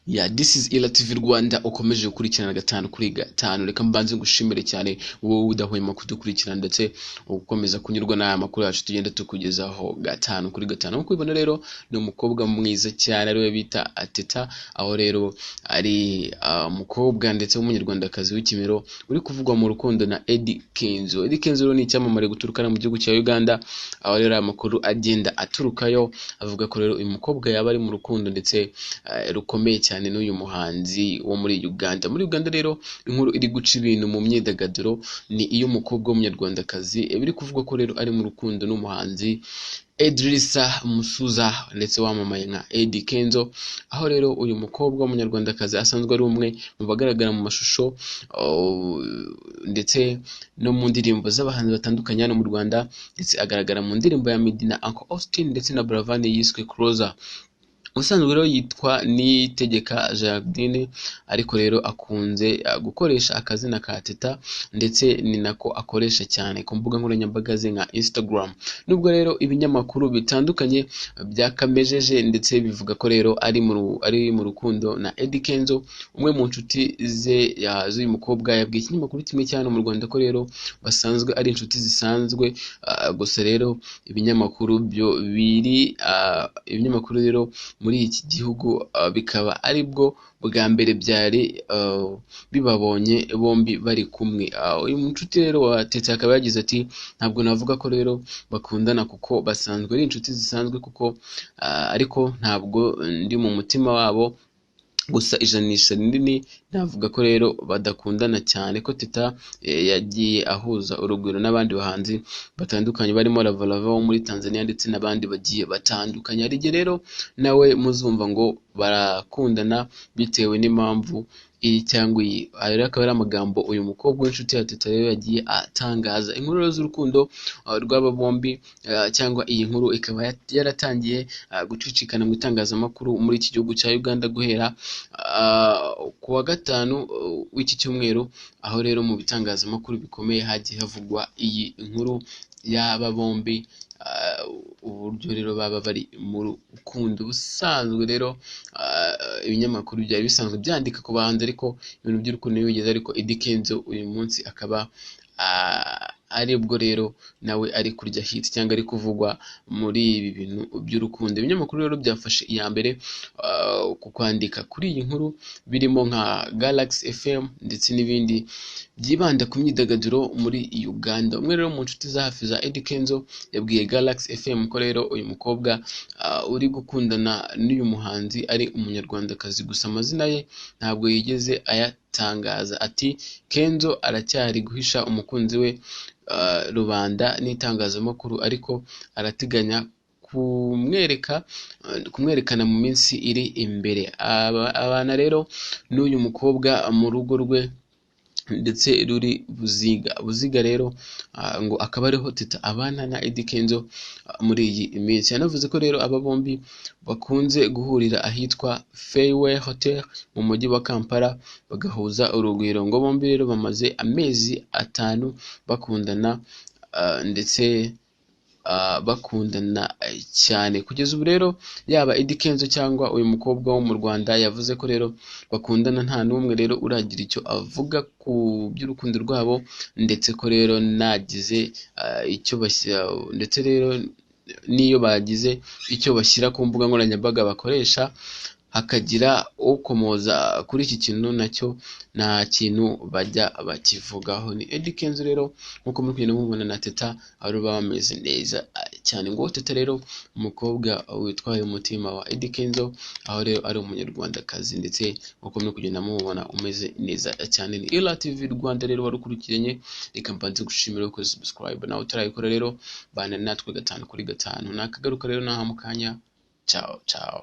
Ya, this is Ila TV Rwanda ukomeje gukurikirana gatanu kuri gatanu. Reka mbanze ngushimire cyane wowe udahwema kudukurikirana ndetse ukomeza kunyurwa n'aya makuru yacu tugenda tukugezaho gatanu kuri gatanu. Nk'uko ubibona rero, ni umukobwa mwiza cyane ariwe bita Teta, aho rero ari umukobwa ndetse w'umunyarwandakazi w'ikimero uri kuvugwa mu rukundo na Eddy Kenzo. Eddy Kenzo rero ni icyamamare guturuka mu gihugu cya Uganda, aho rero aya makuru agenda aturukayo avuga ko rero uyu mukobwa yaba ari mu rukundo ndetse rukomeye cyane n'uyu muhanzi wo muri Uganda. Muri Uganda rero inkuru iri guca ibintu mu myidagaduro ni iy'umukobwa w'umunyarwandakazi, biri kuvugwa ko rero ari mu rukundo n'umuhanzi Edrisa Musuza ndetse wamamaye nka Eddy Kenzo, aho rero uyu mukobwa w'umunyarwandakazi asanzwe ari umwe mu bagaragara mu mashusho ndetse no mu ndirimbo z'abahanzi batandukanye hano mu Rwanda, ndetse agaragara mu ndirimbo ya Meddy na Uncle Austin ndetse na Buravan yiswe Closer. Ubusanzwe rero yitwa Niyitegeka Gerardine, ariko rero akunze gukoresha akazina ka Teta ndetse ni nako akoresha cyane ku mbuga nkoranyambaga ze nka Instagram. Nubwo rero ibinyamakuru bitandukanye byakamejeje ndetse bivuga ko rero ari mu rukundo na Eddy Kenzo, umwe mu nshuti ze z'uyu mukobwa yabwiye ikinyamakuru kimwe cya hano mu Rwanda ko rero basanzwe ari inshuti zisanzwe, gusa rero ibinyamakuru byo biri ibinyamakuru rero muri iki gihugu bikaba aribwo bwa mbere byari bibabonye bombi bari kumwe. Uyu mucuti rero wa Teta akaba yagize ati ntabwo navuga ko rero bakundana kuko basanzwe ari inshuti zisanzwe kuko ariko ntabwo ndi mu mutima wabo, gusa ijanisha rinini navuga ko rero badakundana cyane ko Teta yagiye ahuza urugwiro n'abandi bahanzi batandukanye barimo Lava Lava wo muri Tanzania ndetse n'abandi bagiye batandukanye. Hari igihe rero nawe muzumva ngo barakundana bitewe n'impamvu iyi cyangwa iyi. Aya rero akaba ari amagambo uyu mukobwa w'inshuti ya Teta rero yagiye atangaza. Inkuru rero z'urukundo rw'aba bombi cyangwa iyi nkuru ikaba yaratangiye gucicikana mu itangazamakuru muri iki gihugu cya Uganda guhera ku wa gatanu w'iki cyumweru, aho rero mu bitangazamakuru bikomeye hagiye havugwa iyi nkuru y'aba bombi, uburyo rero baba bari mu rukundo. Ubusanzwe rero ibinyamakuru byari bisanzwe byandika ku bahanzi ariko ibintu by'urukundo ntibigeze, ariko Eddy Kenzo uyu munsi akaba aribwo rero nawe ari kurya hit cyangwa ari kuvugwa muri ibi bintu by'urukundo. Ibinyamakuru rero byafashe iya mbere ku kwandika kuri iyi nkuru, birimo nka Galaxy FM ndetse n'ibindi byibanda ku myidagaduro muri Uganda. Umwe rero mu nshuti za hafi za Eddy Kenzo yabwiye Galaxy FM ko rero uyu mukobwa uri gukundana n'uyu muhanzi ari umunyarwandakazi, gusa amazina ye ntabwo yigeze ayatangaza. Ati Kenzo aracyari guhisha umukunzi we rubanda n'itangazamakuru, ariko arateganya kumwerekana mu minsi iri imbere. Abana rero n'uyu mukobwa mu rugo rwe ndetse ruri Buziga. Buziga rero ngo akaba ariho Teta abana na Eddy Kenzo muri iyi minsi. Yanavuze ko rero aba bombi bakunze guhurira ahitwa Fairway Hotel mu mujyi wa Kampala bagahuza urugwiro. Ngo bombi rero bamaze amezi 5 bakundana ndetse bakundana cyane. Kugeza ubu rero yaba Eddy Kenzo cyangwa uyu mukobwa wo mu Rwanda yavuze ko rero bakundana, nta n'umwe rero uragira icyo avuga ku by'urukundo rwabo, ndetse ko rero nagize icyo bashyira, ndetse rero n'iyo bagize icyo bashyira ku mbuga nkoranyambaga bakoresha hakagira ukomoza kuri iki kintu nacyo nta kintu bajya bakivugaho. Ni Eddy Kenzo rero nk'uko muri kugenda mubibona na Teta aho baba bameze neza cyane. Ngo Teta rero umukobwa witwaye umutima wa Eddy Kenzo, aho rero ari umunyarwandakazi ndetse nk'uko muri kugenda mubibona umeze neza cyane. Ni Ila TV Rwanda rero wari ukurikiranye, reka mbanze gushimira ukoze subscribe, nawe utarayikora rero bana natwe gatanu kuri gatanu. Nakagaruka rero naha mu kanya. Ciao ciao.